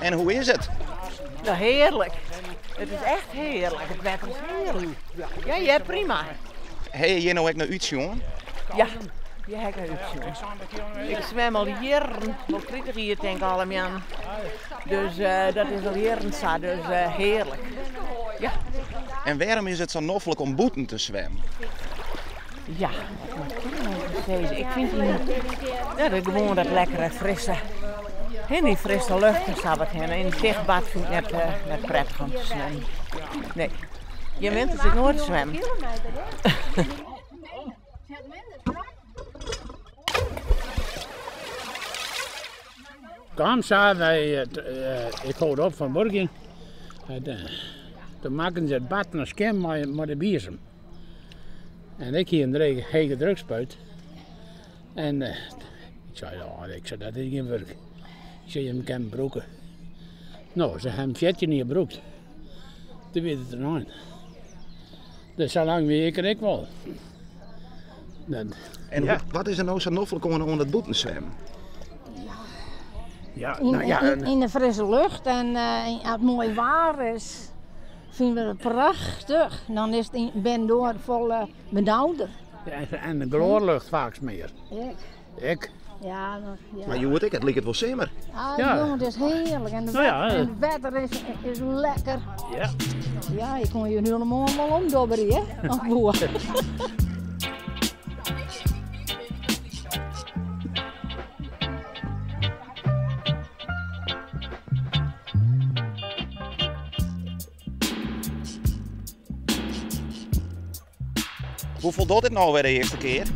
En hoe is it? No, hearlik. It is echt hearlik. It wetter is hearlik. Ja, ja, prima. Ha je hjir no ek nei útsjoen? Ja, hjir ha ik nei útsjoen. Ik swim al jierren, wol 30 jier tink ik al am. Dus dat is al jierren sa, dus hearlik. Ja. En wêrom is it sa noflik om bûten te swimmen? Ja, wat moat ik no even sizze? Ik fyn ja, dat gewoan dat lekkere frisse, hè, dy frisse lucht en sa wat hinne. Yn in ticht bad fyn ik net, net prettich om te swimmen. Nee. Gjin winters ek noait swimmen. Kaam sa, wy, ik hold op fan wurkjen. Toen makken se it bad noch skjin mei de biezem. En ik hie in hege drukspuit. En ik sei, ja, ik sei, dat is gjin wurk. Ik sei, jim kinne him brûke. No, se ha him 14 jier brûkt. Toen wie it in ein. Dus sa lang wie ik der ek wol. En ja. Wat is der no sa noflik oan, oan it bûtenswimmen? Ja, nou ja, yn de frisse lucht en uh, as it moai waar is, fine we it prachtich. Dan is it binnendoar folle benauder. Ja, en de gloarlucht faaks mear. Ek. Ek. Ja, ja. Mar hjoed ek, it liket wol simmer. Ah, ja. Jonge, it is hearlik. En, de ja, en it wetter is, is lekker. Ja. Ja, je kon je nu helemaal wel omdobberen, hè? Of boer. Hoe foldocht it no wer de earste kear?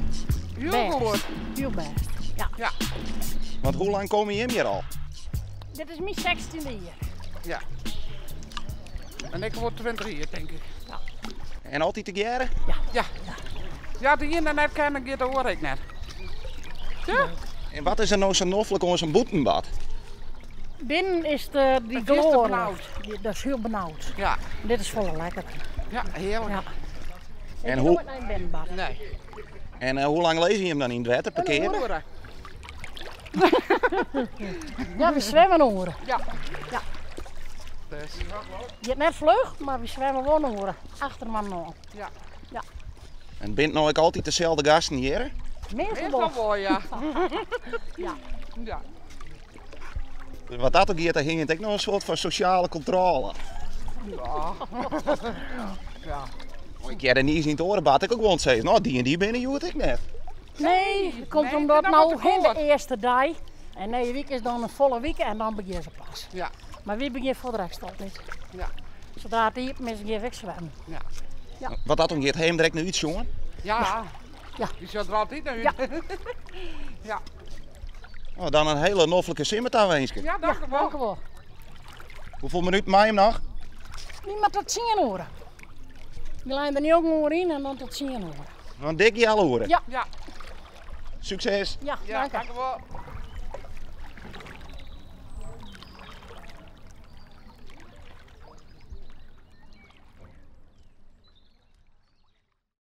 Hiel goed. Hiel bêst, ja. ja. Want hoe lang komme jim hjir al? Dit is myn 16e jier. Ja. En ik wol 20 jier, tink ik. Ja. En altyd tegearre? Ja. Ja. Ja, de iene net ken, giet de oare ek net. Ja. En wat is der no sa noflik oan sa'n bûtenbad? Binnen is de, die gloarlucht. Dat is hiel benaud. Ja. Dit is folle lekkerder. Ja, hearlik. Ja. En Ik hoe, noait nei in binnenbad. Nee. en eh, hoe lang lizze jim dan yn it wetter per kear? Oere. Ja, we swimme in oere. Ja. Ja. Dus. Giet net fluch, mar we swimme wol in oere. Achter man oan. Ja. Ja. En bint no ek altyd deselde gasten hjir? Meastal Meastal wol. wol, ja. Ja. Ja. Wat dat oangiet, dan hinget ek noch in soart fan sosjale kontrôle. Ja. Ja. Ik hearde niis yn it oare bad ek gewoan sizzen, no dy en dy binne hjoed ek net. Nee, it komt Nee, omdat dan no wordt het hin de koart. earste dei en nije wike is dan in folle wike en dan begjinne se pas. Ja. Mar wy begjinne foar de rest altyd. Ja. Sadra it iepen is, gean ik swimmen. Ja. Ja. Wat dat oangiet, ha jim der ek nei útsjoen? Ja. Ja. Dy sjocht der altyd nei út. Ja. Ja. No, dan in hiele noflike simmer tawinske. Ja, dank u wol. Dank u wol. Hoefolle minuten mei jim noch? Wy moatte tot tsien oere. We leine der njoggen oere yn en dan tot tsien oere. In dik healoere. Ja. Ja. Sukses. Ja, Ja, dank dank u wol.